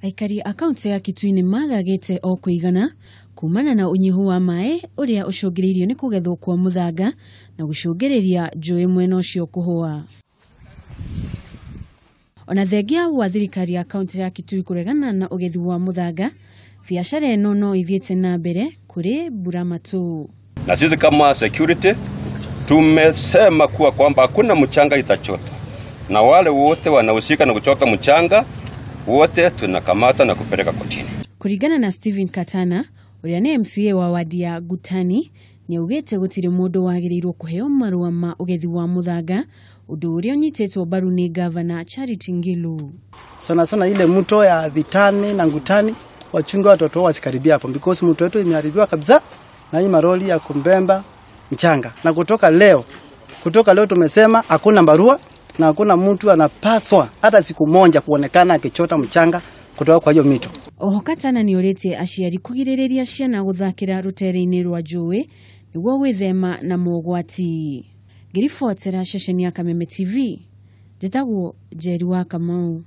Aikari a kaunti ya Kitui nĩ magagĩte o kũigana kumana na ũnyihu wa maĩ ũrĩa ũcũngĩrĩirio nĩ kũgethwo kwa mũthanga na gũcũngĩrĩria njũĩ mwena ũcio kũhũa. Ona thengia wa thirikari ya kaunti ya Kitui kũregana na ũgethi wa mũthanga, biacara ĩno no ithiĩte na mbere kũrĩ mbura matu. Na sisi kama security tumesema kuwa kwamba hakuna mchanga itachota, na wale wote wanahusika na kuchota mchanga wote tunakamata na kupeleka kotini. Kũringana na Stephen Katana ũrĩa nĩ MCA wa wadi ya Ngutani, nĩ augĩte gũtirĩ mũndũ wagĩrĩirwo kũheo marũa ma ũgethi wa mũthanga, ũndũ ũrĩa ũnyitĩtwo mbaru nĩ gavana Charity Ngilu. Sana sana ile mto ya Vitani na Ngutani, wachunge watoto wasikaribia hapo because mto wetu imeharibiwa kabisa na hii maroli ya kumbemba mchanga. Na kutoka leo tumesema hakuna barua na hakuna mtu anapaswa hata siku moja kuonekana akichota mchanga kutoka kwa hiyo mito. Oho Katana nĩ orĩtie aciari kũgirĩrĩria ciana gũthakĩra rũtere-inĩ rwa njũĩ nĩguo gwĩthema na mogwati. Ngĩribotera ceceni ya Kameme TV, njĩtagwo Njeri wa Kamau.